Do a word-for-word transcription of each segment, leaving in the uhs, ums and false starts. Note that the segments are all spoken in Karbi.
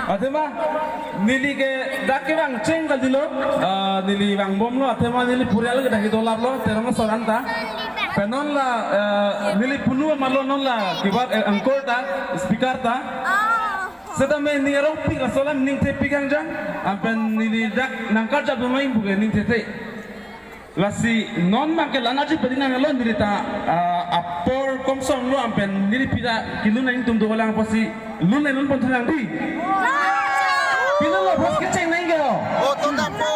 Athema neli ke dak kevang cheng kalilo, ah, neli vangbomlo, athema neli purial ke dak dolaplo, Terang Soran ta. Pen non la, ah, neli punu amarlo non la, kibat, eh, anchor ta, speaker ta. Setame neli arong pik asolam ningthepik angjang, anpen neli dak nangkarjap dun mai puke ningthethe. Lasi non abangke la-an aji pedi nanglo neli ta, ah, apor komsong lo anpen neli pida kilun nangtum dolang apotsi lun nang lun pon thunang dei. Pilo lo bos kecheng nang ke ho. Oh, tong dam po.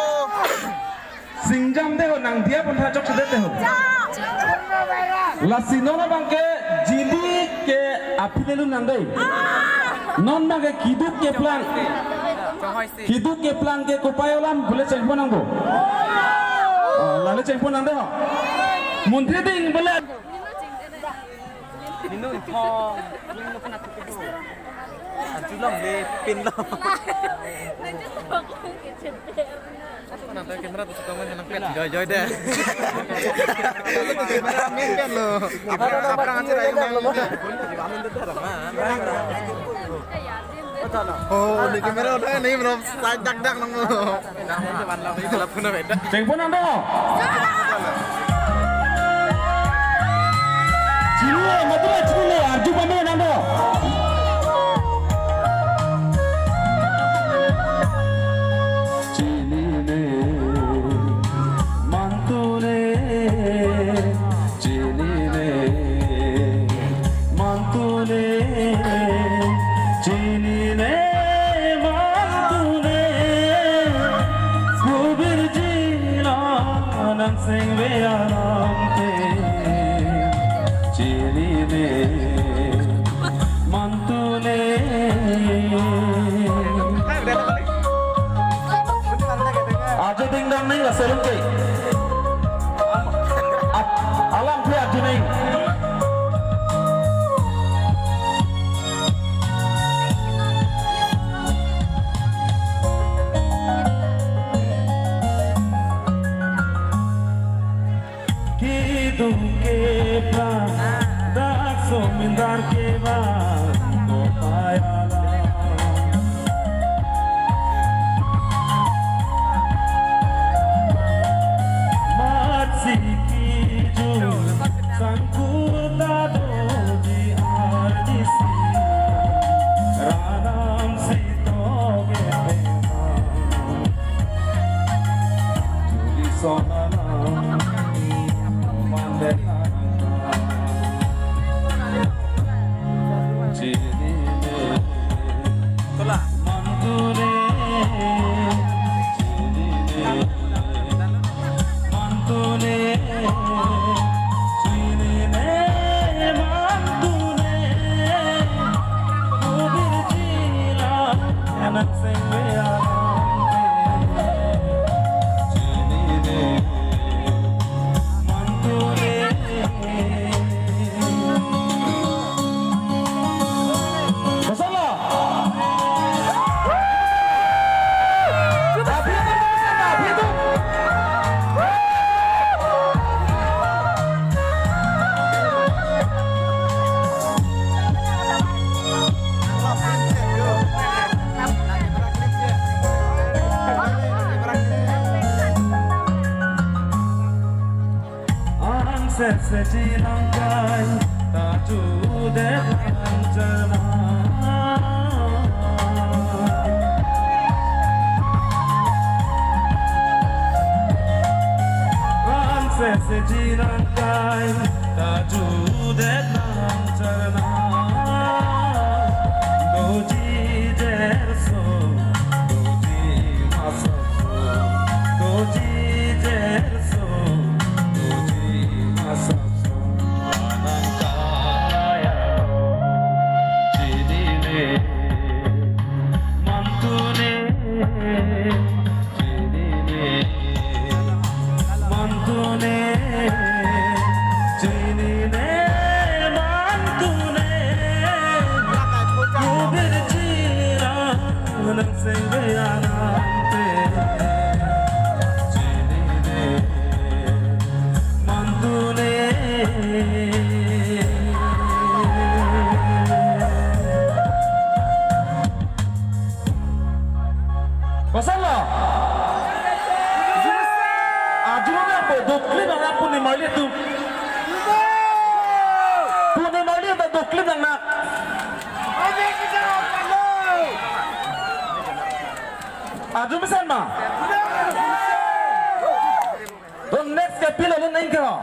Singjam de ho nang dia pon tha chokche det de ho. Lasi non abangke jili ke aphi le lun nang dei. Non abangke keduk keplang. Keduk keplang ke kopai alam bule chengpon nang bo. Oh, lale chengpon nang de ho. Montri ding bule. Nino thong. Nino kena tutup. Aju long le pin long. Nang ta camera tu suka main nang pet. Joy, joy deh. Camera main pet lo. Apa, apa ngan cerai main. Oh, di kamera udah nih, bro. Dak, dak, nang mo. Chengpon nang do. Chini, madura chini, arju pame nang do. Chinine, mantune, chinine, mantune, chinine, mantune, kubirji la nang sengve alamte, chinine, mantune. Ajo dingdang nang la selum ke. Ap-, alam phe ajo nang. Keduk keplang, dak somindar kevang, kopai alam. Mat si kejun, sangkur ta doji arnisi, ranam si toge pema. Angse se jinang kai ta judet nang jana. Angse se jinang kai ta judet nang jana. Doji derso, doji masaso, doji derso, doji masaso. Anang kaya chinine, mantune. Chinine, mantune, chinine, mantune. Kubirji la nang sengve alamte. Chinine, mantune. Pasal lo. Ajuru nang po, doklim nang po, pune marli atum. Pune marli ta doklim nang na. Ajuru mesen ma. Don next ke pilo lo neng ke ho.